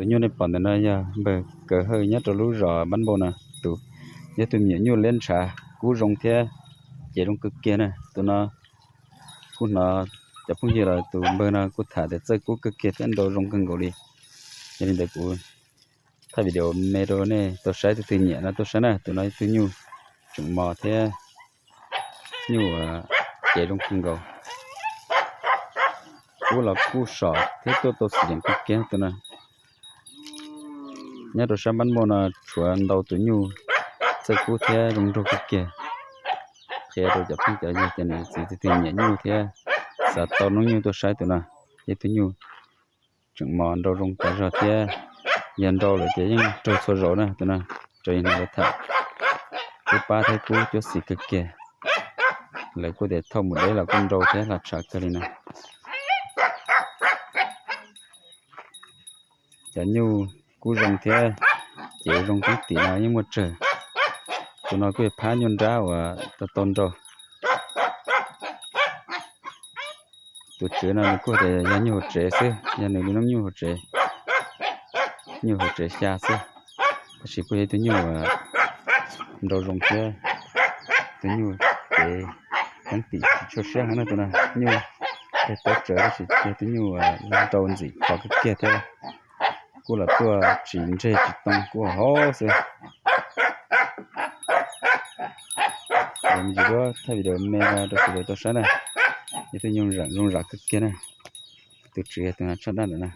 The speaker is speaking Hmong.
Tus nyuj nej pom ntawm no yog npawg Kaws Hawj nyob rau lub zos Npab Npauj no. Tus, yog tus me nyuam nyuj liab ntshav kub zoo thiab cev zoo kawg kiag na. Tus no kuj hnov cov phooj ywg los tus npawg no kuj tham tias txawj kub kawg kiag thiab nrau zoo kawg nkaus li. Yog li ntawd kuv thaij video me rau nej tau saib, tus twg nyiam no tuaj saib na. Tus no ib tug nyuj tseem mos thiab nyuj cev zoo kawg nkaus, kub los kub som thiab tuaj tau xim yeem kawg kiag tus no. Nyob rau sab Npab Npauj no tshuav ntau tus nyuj txawj kub thiab zoo nraug kawg kiag. Qhia rau cov phooj cov ywg cov niam txiv tus twg nyiam nyuj thiab xav tau noob nyuj tuaj saib tus no. Ib tug nyuj tseem mos nrau zoo tas zog thiab, yog nrau lawm ces yeej raug txhua zaus na tus no. Raws li no lawv tham, kub pab thiab kub cuab xim kawg kiag. Lawv kuj tias thauj mus deb los kuj nrau thiab hla tshav kawg li na. Cov nyuj kub zoo thiab cev zoo teeb tim no yeej muaj tsawg. Tus no kuj yog phab nyuj nrab uas tau tau nrau. Tus tswv no nws kuj tias yog nyuj hauv tsev xwb, yog nws li noob nyuj hauv tsev, nyuj hauv tsev xya xwb. Tab sis kuj yog ib tug nyuj nrau zoo thiab, tus nyuj cev teeb tim tsis tshua siab heev na tus no. Nyuj peg tawv tsawv tab sis yog tus nyuj nrau ntxim khov kawg kiag thiab. Kuj los tuaj tsis ntseg tsis too, kuj hauv xwb. Ntsis duab thaij video me no rau sawv daws tau saib na. Yog tus nyuj zoo zam kawg kiag na. Tus tswv yog tus no tshaj dab ntawm na.